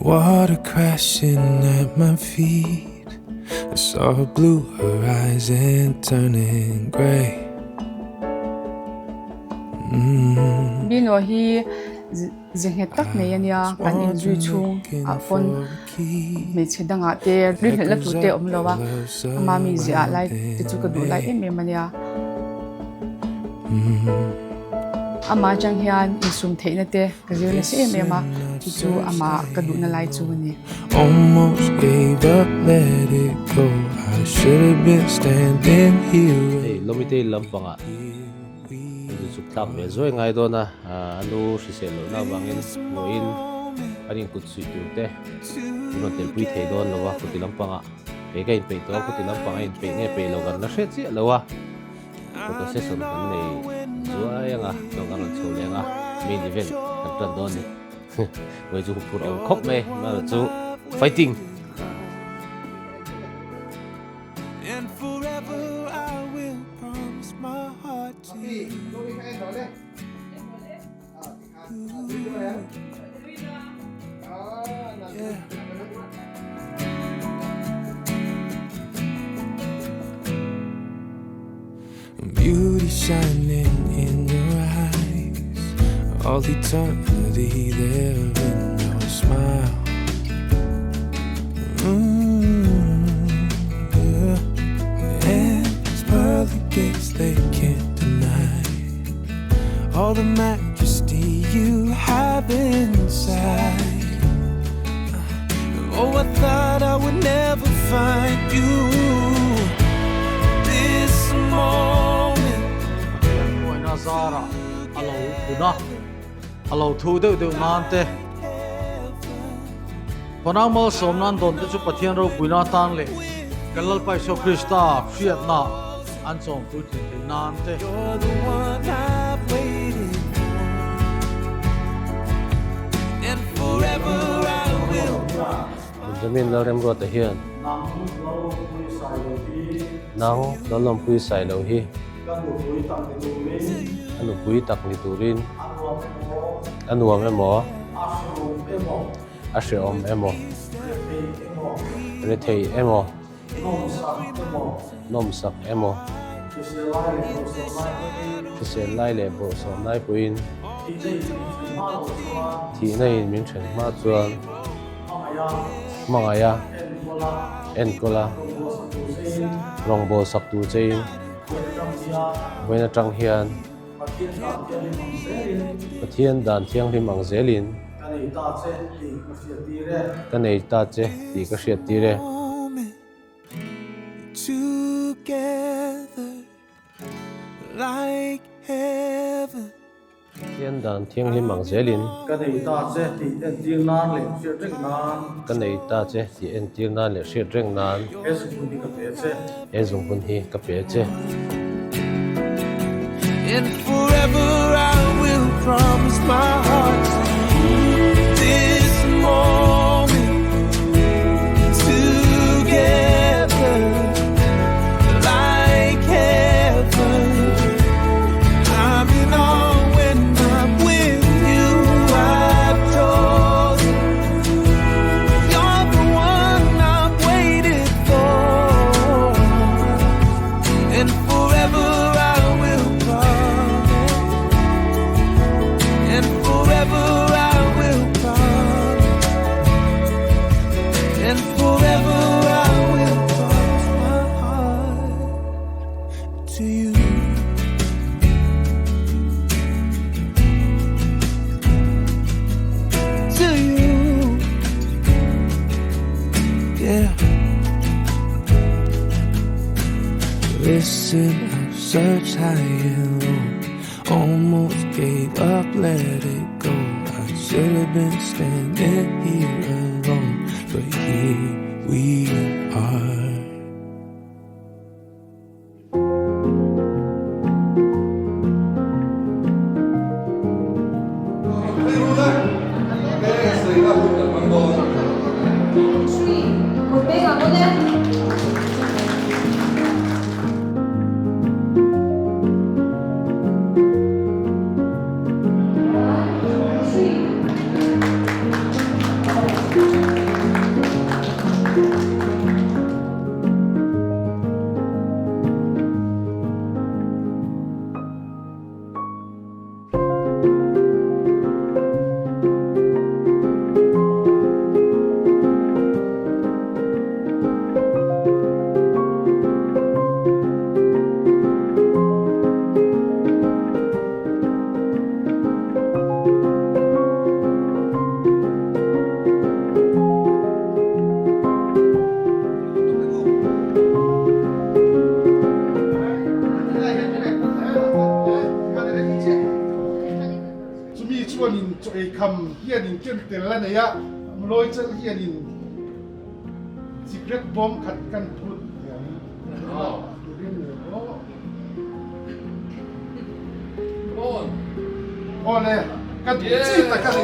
Water crashing at my feet. I saw a blue horizon turning grey. Mm. Bino hi ze nghet tak nei a nia, kan inzui chhung ah pawn hmeichhe dangah te rinhlelh na tur te a awm lo a, ama mizia ah lai te chu ka duh lai em em a nia. Amah atang hian insum theihna te ka zir nasa em em a, chu chu amah ka duhna lai chu a ni. Hei Lomitei lampangah zu chuk thlak ve zuai ngai dawn a, a nu hrisel lohna avangin hmuhin an inkut suih tur te min rawn telpui thei dawn lo a, kuti lampangah kei ka inpeih tawh a, kuti lampang a inpeih nge peih lo kan la hre chiah lo a. Photo session kan nei zuai anga chuan kan rawn chho leh anga main event kan tan dawn a ni. Vawi chu huphurh a awm khawp mai mahse chu fighting. Beauty shining in your eyes All eternity there in your smile mm, yeah. And these pearly gates they can't deny All the majesty you have inside Oh I thought I would never find you This moment Pathian hnuaina zarah a lo hun a, a lo thu deuh deuh nan te, Fanau malsawm nan dawn te chu Pathian ropuina atan leh kan Lalpa Isua Krista hriatna an chawmpui thin theih nan te. Benjamin Lalremruata hian Nang Lalawmpui Sailo hi Ka nupui tak ni turin A nuam emaw A hrehawm emaw Rethei emaw Nawmsak emaw Hrisel lai leh bawrhsawm lai pawhin Thihna in min then hma chuan Hmangaih a Enkawl a Rawngbâwl sak tur chein Vawiin atang hian Pathian dan thianghlim ang zelin Ka nei ta che tih ka hriat tir e. Pathian dan thianghlim ang zelin. Ka nei ta che tih entir nan leh hriat reng nan. Ka nei ta che tih entir nan leh hriat reng nan. He zungbun hi ka pe che. He zungbun hi ka pe che. And forever I will promise my heart to you This moment together like heaven I'm in awe when I'm with you I've chosen You're the one I've waited for And forever I will promise And forever I will promise And forever I will promise my heart to you To you Yeah Listen, I've searched high and low Almost gave up, let it go I should have been standing here alone But here we are hianin ken tel a nei a, Lawichal hianin Sikret bawm khat kan phut hian turin ni aw. Aw le, ka duh chi tak a ni.